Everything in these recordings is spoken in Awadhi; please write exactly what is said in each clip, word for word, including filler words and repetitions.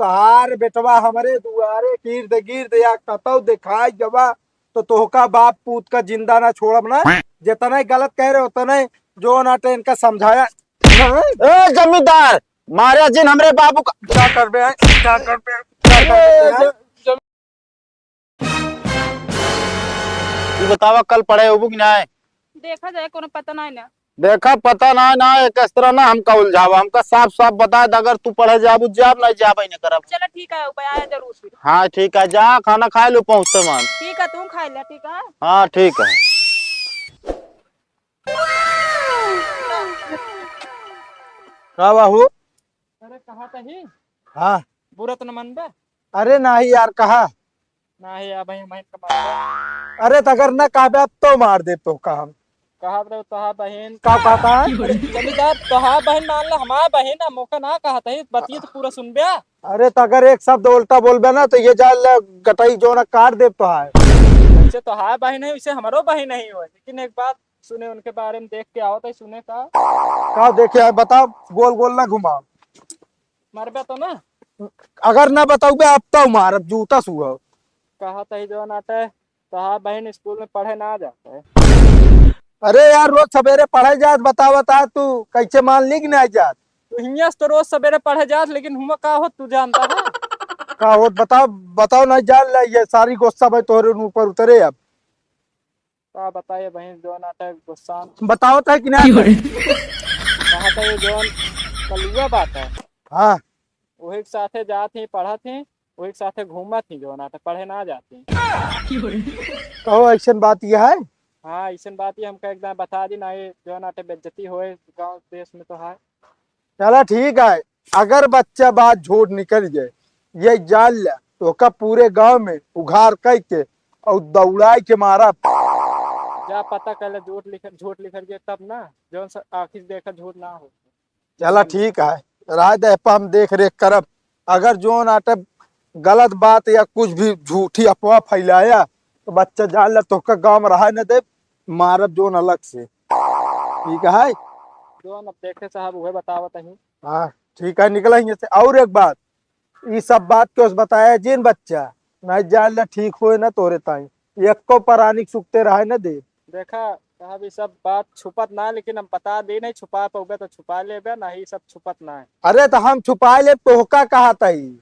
तोहार बेटवा हमरे दुआरे गिर्द गिर्द या कतौ देखाई जबा, तो तोहका बाप पूत का जिंदा ना छोड़ब ना। जितने गलत कह रहे, उतने जो नाटे इनका समझाया। ए जमींदार, मारे जिन हमरे बाबू का। क्या करबे हैं? क्या करबे हैं? क्या करबे हैं? तू बतावा, कल पढ़े होबू कि नाय? देखा जाए, कोनो पता नाय ना। देखा, पता नाय ना, एक इस तरह ना हमका उलझावा, हमका साफ साफ बता दे, अगर तू पढ़े जाबू जाब, नाय जाबे न करब। चला ठीक है, आया जरूर फिर। हाँ ठीक है, जा खाना खाए लो पहुँचते मान। ठीक है, तू खाए ले, ठीक है। हाँ ठीक है। का बाबू? अरे कहा तही? हाँ। बुरा तो न मनबे? अरे नाही यार, कहा? नाही, अब ही हम कमाबे। अरे त अगर न कहबे, अब तो मार दे तो का हम। कहा तो तोहा बहिन। का कहता है? जमींदार तोहा बहिन मान ले, हमार बहिन है, मोका ना कहत ही, बतिया तो पूरा सुनबे। अरे त अगर एक शब्द उल्टा बोलबे ना तो ये जान ले गटई जो ना काट देब तो है। जैसे तोहा बहिन है वैसे हमरो बहिन ही हो, लेकिन एक बात सुने, उनके बारे में देख के आवत है, सुने का? का देखे है बताओ, गोल गोल ना घुमाओ। मरबे तो ना? अगर ना बताऊबे अब तो मारब, जूता सुअब। कहा तही जो नाटे, तोहार बहिन स्कूल में पढ़े ना जात है। अरे यार, रोज सवेरे पढ़े जात, बतावत है तू, कैसे मान ली कि ना जात? तो हियाँ से तो रोज सवेरे पढ़े जात, लेकिन हुआ का होत तू जानता है? का होत बताओ, बताओ, नहीं जान ले, ये सारी गुस्सा भाई तोहरे ऊपर उतरे अब। का बताए बहिन, जो नाटे गुस्सा। बताओ तो है कि ना? क्यों रे? कहा था ये जौन कलुआ बात है। हाँ। वही के साथे जात ही, पढ़त ही, वही के साथे घूमत ही, जो नाटे पढ़े ना जात ही। क्यों रे? कहो, ऐसन बात यह है? हाँ, ऐसन बात ही हमका एकदम बता दी ना, ये जो नाटे बेइज्जती होए गाँव देश में तो है। चला ठीक है, अगर बच्चा बात झूठ निकल जाए, ये जान ले, तो का पूरे गांव में उघार कई के और दौड़ाई के मारा। जा पता कर ले, झूठ लिख, झूठ लिखल जाए तब ना, जौन स-, आँखी से देखा झूठ ना हो। चला ठीक है, राय दे, हम देख रेख करब। अगर जौन आटे गलत बात या कुछ भी झूठी अफवाह फैलाया, तो बच्चा जान ले, तोहका गाँव में रहा न दे, मारब जौन अलग से। ठीक है? जौन अब देखे साहब, उहे बतावत ही। हाँ, ठीक है, निकला ही से। और एक बात, ई सब बात के उस बताया जिन बच्चा, नहीं जान ले ठीक होए ना तोरे ताई। एको परानी के सुखते रहे न दे। देखा साहब, ई सब बात छुपत ना, लेकिन हम बता दे, नहीं छुपा पउबे तो छुपा लेबे, नहीं ई सब छुपत ना है। अरे तो हम छुपा लेब, तोहका कहा तई।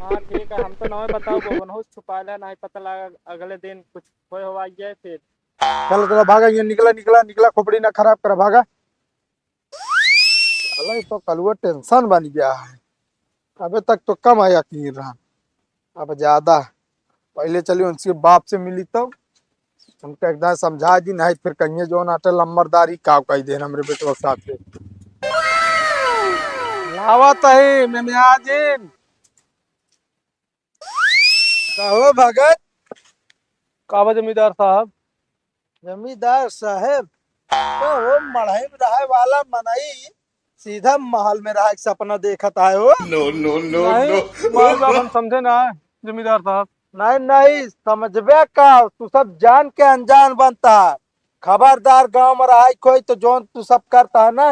हाँ ठीक है, हम तो नहीं बताओ, उनहु से छुपा ले, नहीं पता लगा अगले दिन कुछ होए हो आई जाए फिर। चलो चलो भागा, ये निकला निकला निकला, खोपड़ी ना खराब कर, भागा। साला, ई तो कलुआ tension बन गया है। अबे तक तो कम आया यकीन रहा, अब ज्यादा। पहले चली उनसे बाप से मिली तो उनका एकदम समझा दी, नहीं फिर कहिए जो नाटे लम्बरदारी का कह दे हमरे बेटवा के साथ। लावा तही मेमिया जी। कहो भगत। का बा जमींदार साहब? जमींदार साहब, तो हो मड़ई में रहे वाला मनई सीधा महल में रहे के सपना देखत आए हो? No, no, no, नहीं, no। माई बाप हम समझे ना है, जमींदार साहब। नहीं, नहीं, समझबे का, तू सब जान के अनजान बनता है। खबरदार गांव में रहे कोई तो जौन तू सब करता है ना,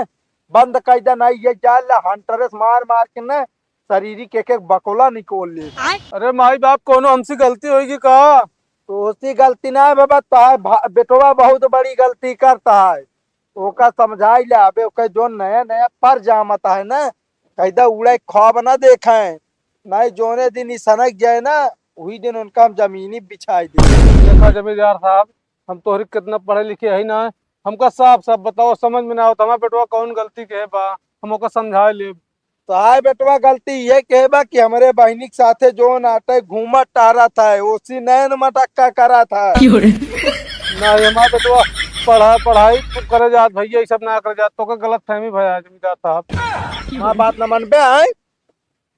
बंद कर दे, नहीं ये जान ले, हंटरे से मार मार के ना शरीरी के एक एक बकोला निकोल ले। अरे माई बाप, कोनो हमसे गलती होइगी का? तोहसी गलती ना है बाबा, तोहार भा-, बेटवा बहुत बड़ी गलती करता है। ओका समझाई ले, अबे ओके जो नया नया पर जामत है ना, कैदा उड़े ख्वाब ना देखे, नहीं जोने दिन ई सनक जाए ना, वही दिन उनका हम जमीनी बिछाई दे। देखा जमींदार साहब, हम तोहरी कितना पढ़े लिखे है ना, हमका साफ साफ बताओ, समझ में ना आवत, हमार बेटवा कौन गलती के बा, हम ओका समझाए लेब। तो हाय बेटवा, गलती ये के बा कि हमरे बहिनी के साथे जो नाटे घूमत टहरत है, ओसी नैन मटक्का करत है। क्यों रे? ना, ये हमार बेटवा पढ़ा, पढ़ाई तो करे जात भैया, ये सब ना करे जात, तो का गलत फहमी भया है जमींदार साहब। हमार बात न मनबे है,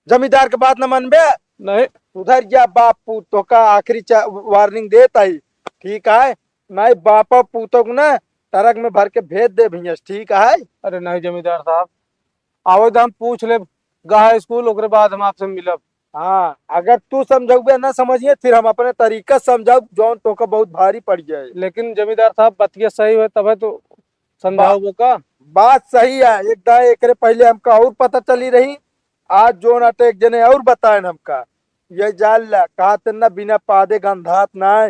जमींदार के बात न मनबे। नहीं। सुधर जा बाप पूत, तोका आखिरी चा-, warning देत आई, ठीक है? नहीं बापा पूतों को ना ट्रक में भर के भेज दे भैया, ठीक है? अरे नहीं जमींदार साहब, आवे तो हम पूछ लेब गाह स्कूल, ओकरे बाद हम आपसे मिलब। हाँ, अगर तू समझौबे ना समझिए, फिर हम अपने तरीका से समझाउब, जौन तोका बहुत भारी पड़ जाए। लेकिन जमींदार साहब, बतिया सही हुए तबे तो समझाउबो का? बात सही है, एक दा एकरे पहले हमका और पता चली रही, आज जोन अटैक जने और बताएन हमका। ये जान ला, कहत ना बिना पादे गंधात नाय।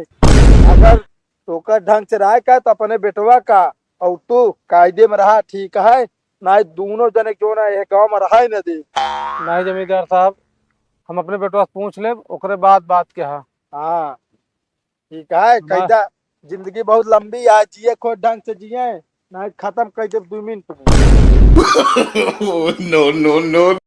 अगर तोका ढंग से रहे का तो अपने बेटवा का, और तू कायदे में रहा, ठीक है? नाय दोनों जने क्यों ना ये गाँव में रहा ही न दे। नहीं जमींदार साहब, हम अपने बेटवा से पूछ लेब, ओकरे बाद बात के हा। हाँ, ठीक है, बस। कैदा जिंदगी बहुत लंबी है, जिए खोज ढंग से जिए, नहीं खत्म कर देब दो मिनट में। Oh, no, no, no।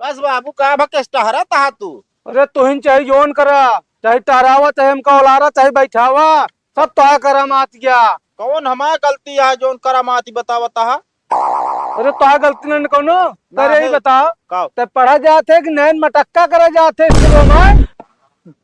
बस बाबू, का भकेस टहरत हा तू? अरे तुहिन चाहे जोन करा, चाहे टहरावा, चाहे हमका ओलारा, चाहे बैठावा, सब तोहा करामात गया। कौन हमार गलती है जोन करामाती बतावत हा? अरे तोहा गलती नहीं कौनो। ना करे ही है। बता, का? ते पढ़ा जात है कि नैन मटक्का करे जात है स्कूलों में?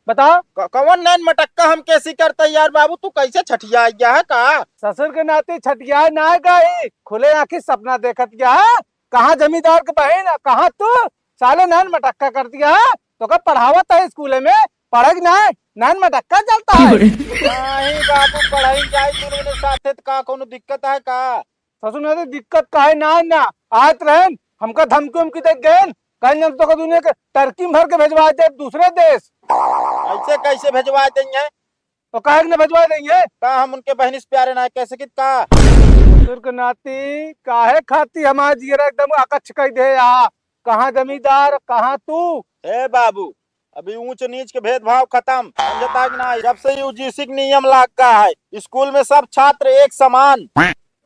बता। क-, कौन नैन मटक्का हम कैसी करते यार बाबू, तू कैसे छठिया गया है का? ससुर के नाती छठिया ना गई, खुले आँखी सपना देखत गया है। कहाँ जमींदार के बहिन, कहाँ तू? साले नैन मटक्का कर दिया है। तो का पढ़ावत है स्कूल में, पढ़े कि नहीं? नैन मटक्का चलता है। नहीं बाबू, पढ़ाई जाए दोनों ने साथे, तो का कोनो दिक्कत है का? ससुर ने तो दिक्कत काहे ना, ना आत रहन, हमका धमकी उमकी दे गए, कहीं हम तो का दुनिया के टर्की में भर के भेजवा दे दूसरे देश। ऐसे कैसे भेजवा देंगे? तो काहे के ना भेजवा देंगे? का हम उनके बहनी से प्यारे ना कह सकित का? ससुर के नाती काहे खाती हमार जियरा एकदम अकच्छ कह दे यहाँ। कहाँ जमींदार, कहाँ तू? ए बाबू, अभी ऊंच नीच के भेदभाव खत्म, समझता कि ना? जब से यूजीसी के नियम लाग गया है, स्कूल में सब छात्र एक समान।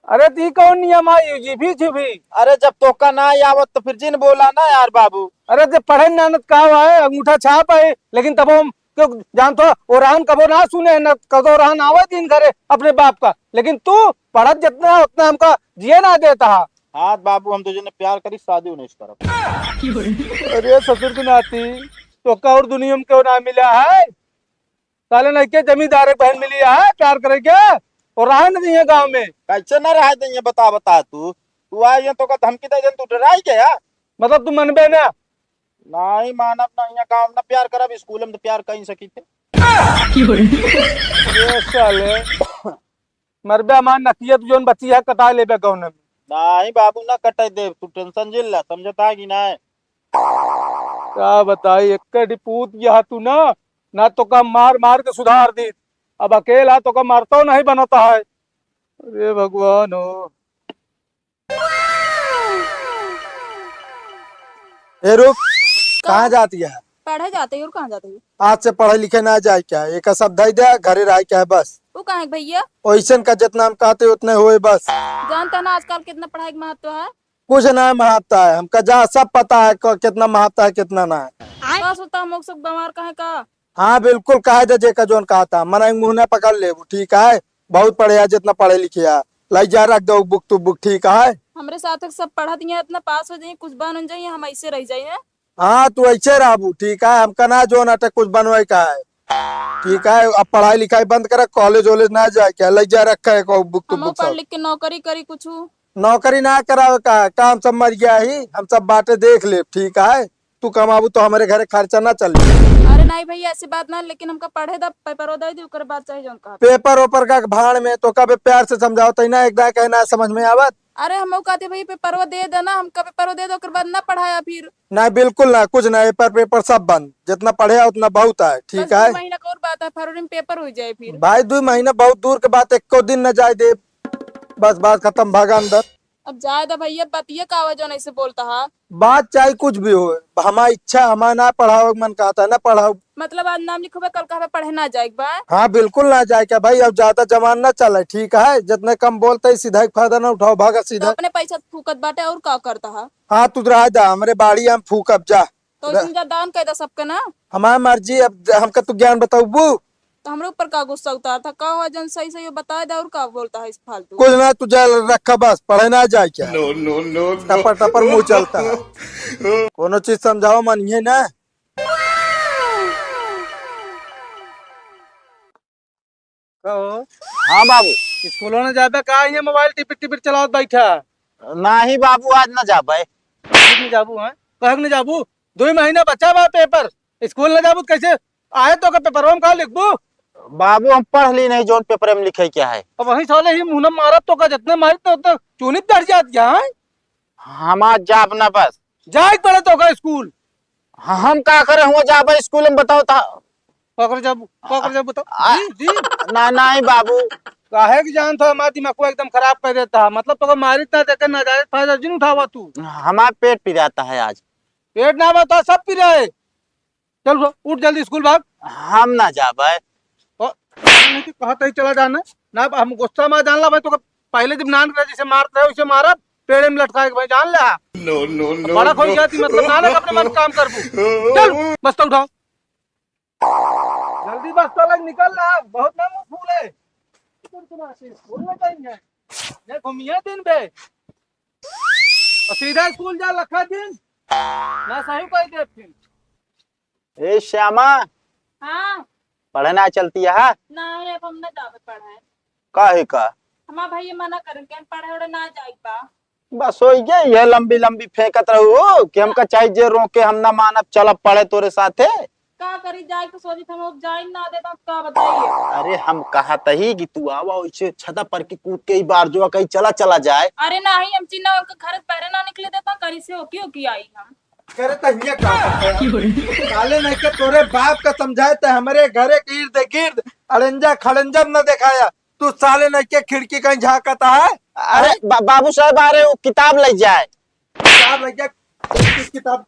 अरे ती कौन नियम है यूजीसी भी? अरे जब तोका ना आवत तो फिर जिन बोला ना यार बाबू। अरे जब पढ़े ना नत का है, अंगूठा छाप है, लेकिन तब हम क्यों जानत हो, ओरान कबो ना सुने, न कदो ओरान आवे दिन घरे अपने बाप का, लेकिन तू पढ़त जितना उतना हमका जिए ना देता है। हाँ बाबू, हम तो जने प्यार करी, शादी नहीं करब। अरे ससुर के नाती, तोका और दुनिया में क्यों ना मिला है? साले नहीं के जमींदार एक बहन मिली है प्यार करे के, और रहे नहीं है गाँव में। कैसे ना रहे देंगे बता, बता तू, तू आए हैं तो का धमकी दे देन, तू डराई गया? मतलब तू मनबे ना? नहीं मानब ना, यहाँ गाँव ना प्यार करब, स्कूल में तो प्यार कहीं सकी थे। ये साले, मरबे हमार नकिया, तू जौन बची है, कटा लेबे गौन में। नहीं बाबू, ना कटे देब, तू टेंशन जिन ला, समझता है कि नहीं? का बताई, एक डिपूत यह तू ना, ना तो का मार मार के सुधार दी। अब अकेला तो का मरतो नहीं बनता है। अरे भगवान हो। ए रुक, का? कहाँ जाती है? पढ़े जाते ही, और कहाँ जाते ही? आज से पढ़े लिखे ना जाए क्या? एक सब धई दे, घरे रह क्या है बस। वो कहाँ है भैया? ओइसन का जितना हम कहते उतने होए बस। जानता ना आजकल कितना पढ़ाई का महत्व है। कुछ ना महत्व है, हमका जा सब पता है क-, कितना महत्व है, कितना ना है। बस होता हम लोग सब गंवार कहे का? हाँ बिल्कुल, कहे दे जेका जौन कहता, मना एक मुँह ना पकड़ लेबू, ठीक है? बहुत पढ़े है, जितना पढ़े लिखे है, लाई जा रख दो बुक टू बुक, ठीक है? हमरे साथ सब पढ़त ही है, इतना पास हो जाइए, कुछ बन जाइए, हम ऐसे रह जाइए। हाँ, तू ऐसे रहबू, ठीक है? हमका ना जौन अटे कुछ बनवाई का है, ठीक है? अब पढ़ाई लिखाई बंद करा, कॉलेज वॉलेज ना जाए क्या, लाई जा रखा है को बुक टू हमहू बुक पढ़ सब। लिख के नौकरी करी कुछ। नौकरी ना करावे का, काम सब मर गया ही, हम सब बाटे देख लेब, ठीक है? तू कमाबू तो हमरे घरे खर्चा ना चली। अरे नहीं भैया, ऐसी बात ना, लेकिन हमका पढ़े दा, पेपरो दे दी, ओकर बाद चाहे जौन कहा। पेपर ओपर का भाड़ में, तो कबे प्यार से समझाओ तई ना, एक दाए कहे ना समझ में आवत। अरे हमहू कहते भैया पेपरो दे देना, हमका पेपरो दे दे, ओकर बाद ना पढ़ाया फिर। ना बिल्कुल ना, कुछ ना, पेपर पेपर सब बंद, जितना पढ़े उतना बहुत है, ठीक बस है? दो महीना का और बात है, फरवरी में पेपर हो जाए फिर। भाई दो महीना बहुत दूर के बात, एको दिन न जाए दे, बस बात खत्म, भागा अंदर। अब जाए दा भैया, बतिया का आवा जौन ऐसे बोलता हा? बात चाहे कुछ भी हो, हमार इच्छा, हमार ना पढ़ावे के मन कहता है, ना पढ़ाओ। मतलब आज नाम लिखबे, कल कहबे पढ़े ना जाए के बा? हाँ, बिल्कुल ना जाए के भाई, अब ज्यादा जबान ना चले, ठीक है? जितने कम बोलते ही सीधा एक फायदा ना उठाओ, भागा तो सीधा। अपने पैसा फूकत बाटे और का करता हा? हाँ, तू रह जा, हमरे बाड़ी हम फूकब जा। तो र- ऐसन जा दान कर दे सबके ना। हमार मर्जी, अब ज-, हमका तू ज्ञान बताबू? तो हमरे ऊपर का गुस्सा उतार था? का हुआ जन सही सही बता दे, और का बोलता है इस फालतू? कुछ ना, तू जा रखा बस, पढ़े ना जाए क्या? No, no, no, no। टपर टपर मुंह चलता है। कोनो चीज समझाओ, मानिए ना। कहो। हाँ बाबू। स्कूलों में जाबे का, ये मोबाइल टिपिट टिपिट चलावत बैठा? नहीं बाबू, आज ना जाबे। आज नहीं जाबू, हैं? कहे के नहीं जाबू? दो ही महीना बचा बा पेपर, स्कूल ना जाबू तो कैसे आए तो का पेपरवा में का लिखबू? बाबू, हम पढ़ ली नहीं, जौन पेपर में लिखे क्या है। अब वही साले ही मुंह न मारत तो का, जितने मारित ना उतने चूनित डर जात क्या है? हम आज जाब ना बस। जाए पड़े तो का स्कूल। हम का करे हुआ जाबे स्कूल में, बताओ ता। पकड़ जब, पकड़ जब बताओ। आ, दी, दी। ना, नहीं बाबू। काहे कि जान था, हमारा दिमाग को एकदम खराब कर देता है। मतलब तो का मारित ना देकर ना जाए, फायदा जिन उठावा तू। हमारा पेट पिराता है आज। पेट ना बता, सब पिराए। चल उठ, उठ जल्दी स्कूल भाग। हम ना जाबे। ओ, नहीं तो कहत ही चला जाना। ना, हम गुस्सा में जान ला भाई, तो पहले जब नान करे जैसे मारत रहे, वैसे मारब, पेड़े में लटकाए के भाई, जान ले। नो, नो, नो, बड़ा खोई नो। गया थी, मतलब, नानक अपने मन काम करबू। चल, बस्ता उठाओ। जल्दी बस्ता लग निकल रहा, बहुत ना मुंह फूले। तुम सुना से स्कूल में जाएंगे। ये घूमिए दिन पे। और सीधा स्कूल जा, लखा दिन। ना सही कोई दे फिर। ए श्यामा, हाँ। पढ़े ना चलती है? नहीं, अब हम ना जावे पढ़े। काहे का? हमार भैया मना करन के हम पढ़े उड़े ना जाए बा। बस हो गया, ये लंबी लंबी फेंकत रहू हो कि हमका चाहे जे रोके, हम ना मानब, चलब पढ़े तोरे साथे। का करी, जाए तो सोची हम लोग जाए ना दे, तो का बताइए। अरे हम कहत ही कि तू आवा, वैसे छता पर के कूद के ही बार जो कहीं चला चला जाए। अरे नहीं, हम चिन्ना उनके घर से पहरे ना निकले देता, करी से ओकी ओकी आई हम। करे त हिया का करते हैं? साले नहीं के तोरे बाप का समझाए त हमरे घरे के इर्द गिर्द अड़ंजा खड़ंजा न दिखाया। तू साले नहीं के खिड़की कहीं झांकता है? अरे बा-, बाबू साहब आ रहे, वो किताब ले जाए। किताब ले जाए? किस किताब,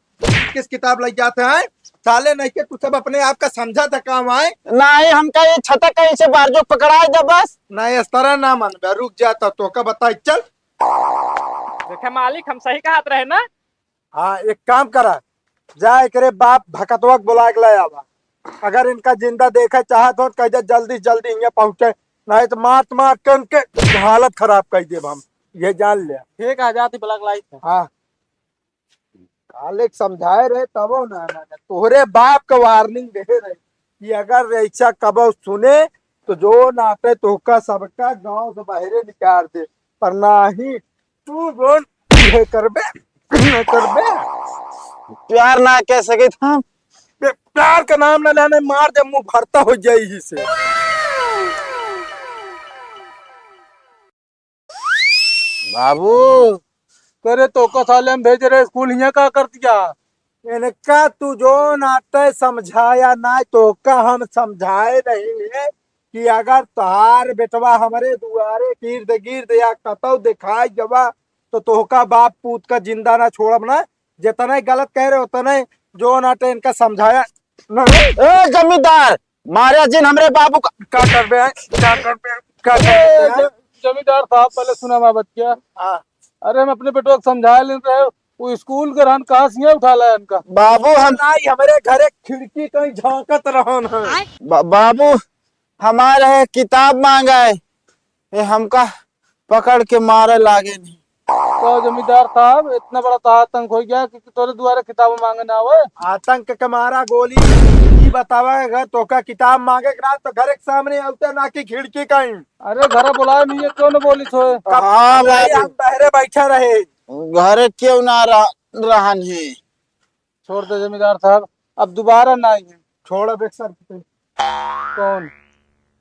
किस किताब ले जाते हैं? साले नहीं के तू सब अपने आप का समझा था काम आए? नहीं, हमका ये छता कहीं से बारजो पकड़ाए दे बस। नहीं, इस तरह ना मन बे, रुक जाता तो का बताई, चल। देखे मालिक, हम सही कहत रहे ना? हाँ, एक काम करा, जा एकरे बाप भकतवा के बुला के ले आवा। अगर इनका जिंदा देखे चाहत हो तो कह दे जल्दी से जल्दी हियां पहुंचे, नहीं तो मार मार के इनके हालत खराब कर देब हम, ये जान ले। ठीक है, जाती बुला के लाई थे। हाँ, काले के समझाए रहे तबो ना, ना, ना। तोहरे बाप का वार्निंग दे रहे कि अगर ऐसा कबो सुने तो जो नाटे तोहका सबका गांव से बाहरे निकाल दे, पर नाही तू जोन ये करबे, ये करबे। प्यार ना कह सके हम। बे, प्यार का नाम ना लेने, मार दे, मुंह भरता हो जाई ही से। बाबू। करे तोका साले हम भेज रहे स्कूल, हियां का कर दिया? इनका तू जो नाटे समझाया ना, तोका हम समझाए नहीं है कि अगर तोहार बेटवा हमरे दुआरे के इर्द गिर्द या कतौ दिखाई जवा, तो तोहका बाप पूत का जिंदा ना छोड़ब ना। जितने गलत कह रहे उतने जो नाटे इनका समझाया। ए जमींदार, मारे जिन हमरे बाबू का। का करबे हैं? का करबे हैं? का करबे हैं? ज-, जमींदार साहब, पहले सुना हमार बतिया। हाँ। अरे, हम अपने बेटवा के समझाए लेन रहे, वो स्कूल के रहन कहाँ से यहाँ उठा लाया इनका? बाबू, हम नहीं, हमरे घरे खिड़की कहीं झांकत रहन है। बा-, बाबू, हमारे है किताब मांगा है, ये हमका पकड़ के मारे लागे नहीं। तो जमींदार साहब, इतना बड़ा तो आतंक हो गया कि तोरे दुआरे किताब मांगे ना आवे? आतंक के मारा गोली। ई बतावा, अगर तोका किताब मांगे के ना, तो घर के सामने आउते ना कि खिड़की कहीं। अरे, घर बुलाए नहीं है, क्यों न बोली छो? हाँ, भाई, हम बहरे बैठा रहे। घर क्यों ना रह-, रहन है? छोड़ दे जमींदार साहब, अब दोबारा ना आई है। छोड़ अब एक सर। कौन?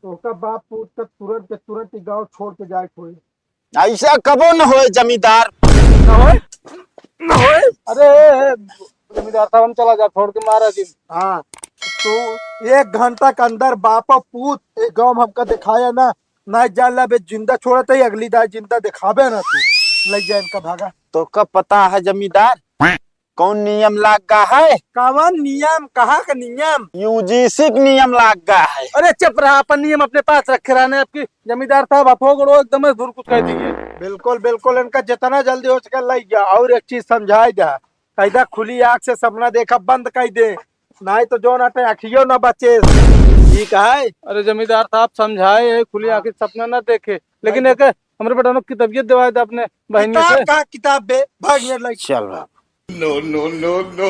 तोका बाप पूत का तुरंत के तुरंत ही गांव छोड़ के जाए कोई। ऐसा कबो न होए जमींदार। न होए? न होए? अरे, ए, ए, जमींदार साहब, हम चला जा, छोड़ के मारा जी। हाँ, तो एक घंटा के अंदर बाप पूत एक गांव में हमका दिखाया ना, ना जान ला बे जिंदा छोड़त है, अगली दाई जिंदा दिखाबे ना तू, ले जा इनका भागा। तोका पता है जमींदार, कौन नियम लाग गा है? कवन नियम? कहाँ का नियम? यूजीसी के नियम लाग गा है। अरे चुप रहा, अपन नियम अपने पास रखे रहने। आपकी जमींदार साहब, हथो गड़ो एकदम धुर कुछ कह दीजिए। बिल्कुल, बिल्कुल, इनका जितना जल्दी हो सके लई जा। और एक चीज समझाई दे, कैदा खुली आँख से सपना देखा बंद कर दे, नहीं तो जो ना अखियो ना बचे। ठीक है? अरे जमींदार साहब समझाए है, खुली हाँ। आँख से सपना ना देखे, लेकिन नहीं एक हमरे बेटनों की तबीयत देवाए दे अपने बहनियों किताब से। कहाँ किताब बे? भाग ये लई। चल बाबू। No, no, no, no।